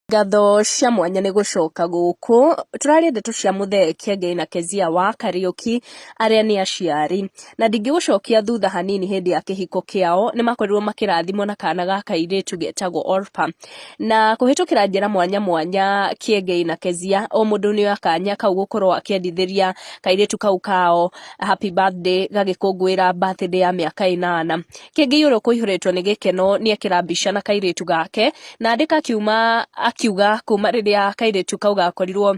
Ngatho cia mwanya nĩ gũcoka gũkũ tũraria ndeto cia Muthee Kiengei na Kezia wa Kariuki arĩa nĩ aciari, na ndingĩgũcokia thutha hanini. Hĩndĩ ya kĩhiko kĩao nĩ makorirwo makĩrathimwo na kana ga kairĩtu getagwo Orpa, na kũhĩtũkĩra njĩra mwanya mwanya Kiengei na Kezia o mũndũ nĩ oya kanya kau gũkorwo akĩendithĩria kairĩtu kau kao happy birthday gagĩkũngũĩra birthday ya mĩaka 8. Kĩngĩ ũrĩa ũkũihũrĩtwo nĩ gĩkeno nĩ ekĩra mbica na kairĩtu gake na andĩka akiuma akiuga kuma rĩrĩa kairĩtu kau gakorirwo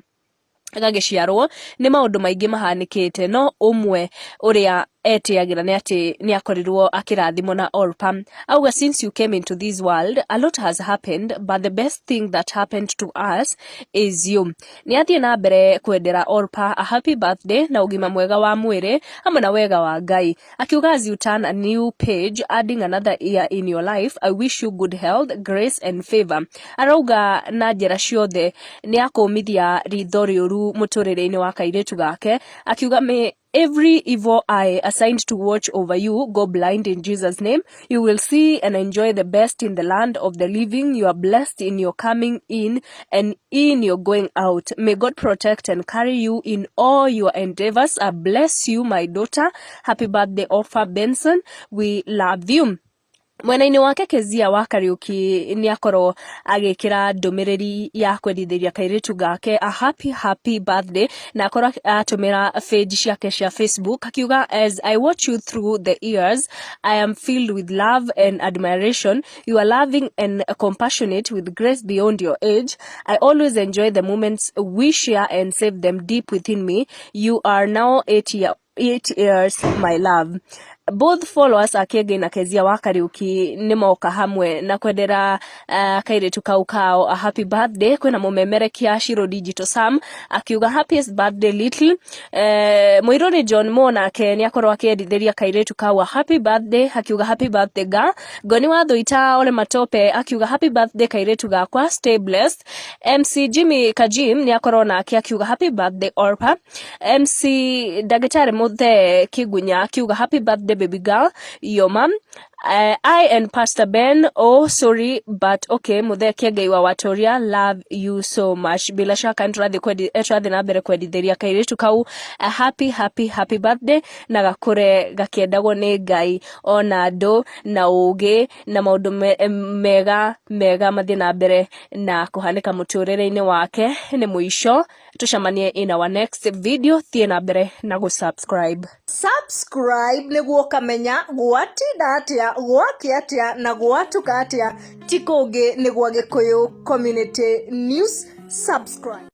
gagĩciarwo nĩ maũndũ maingĩ mahanĩkĩte, no ũmwe ũrĩa etĩagĩra nĩ atĩ nĩ akorirwo akĩrathimwo na Orpa. Auga, "Since you came into this world, a lot has happened, but the best thing that happened to us is you." Nĩ athiĩ na mbere kwendera Orpa a happy birthday na ũgima mwega wa mwĩrĩ hamwe na wega wa Ngai, akiuga, "As you turn a new page, adding another year in your life, I wish you good health, grace and favor." Arauga na njĩra ciothe nĩ akũmithia ritho rĩũru mũtũrĩre-inĩ wa kairĩtu gake, akiuga, "May every evil eye assigned to watch over you go blind in Jesus' name. You will see and enjoy the best in the land of the living. You are blessed in your coming in and in your going out. May God protect and carry you in all your endeavors. I bless you, my daughter. Happy birthday, Orpah Benson. We love you." Mwena-inĩ wake Kezia wa Kariuki nĩ akorwo agĩkĩra ndũmĩrĩri ya kwendithĩria kairĩtu gake a happy happy birthday, na akorwo atũmĩra page ciake cia Facebook akiuga, "As I watch you through the years, I am filled with love and admiration. You are loving and compassionate with grace beyond your age. I always enjoy the moments we share and save them deep within me. You are now 8 years, my love." Both followers a Kiengei na Kezia wa Kariuki nĩ moka hamwe na kwendera kairĩtu kau kao a happy birthday. Kwĩna mũmemerekia Shiro Digital Sam akiuga, "Happiest birthday, little." Mũirũrĩ John Mo nake nĩ akorwo akĩendithĩria kairĩtu kau a happy birthday, akiuga, "Happy birthday, ga Ngoni wa Thuita." Ole Matope akiuga, "Happy birthday, kairĩtu gakwa, stay blessed." MC Jimmy Kajim nĩ akorwo nake akiuga, "Happy birthday, Orpa." MC Ndagĩtarĩ Muthee Kigunya akiuga, "Happy birthday, baby girl, your mom, I and Pastor Ben." Oh, sorry, but okay. Muthee Kiengei wa Watoria, love you so much. Bila shaka nĩ tũrathiĩ na mbere kwendithĩria kairĩtu kau a happy happy happy birthday na gakũre gakĩendagwo nĩ Ngai ona andũ na ũgĩ na maũndũ mega mega mathiĩ na mbere na kũhanĩka mũtũrĩre-inĩ wake. Nĩ mũico, tũcemanie in our next video. Thiĩ na mbere na gũ-subscribe. Subscribe nĩguo ũkamenya gwatinda atĩa, gwakĩa atĩa na gwatuka atĩa. Ti kũngĩ, nĩ gwa Gĩkũyũ Community News. Subscribe.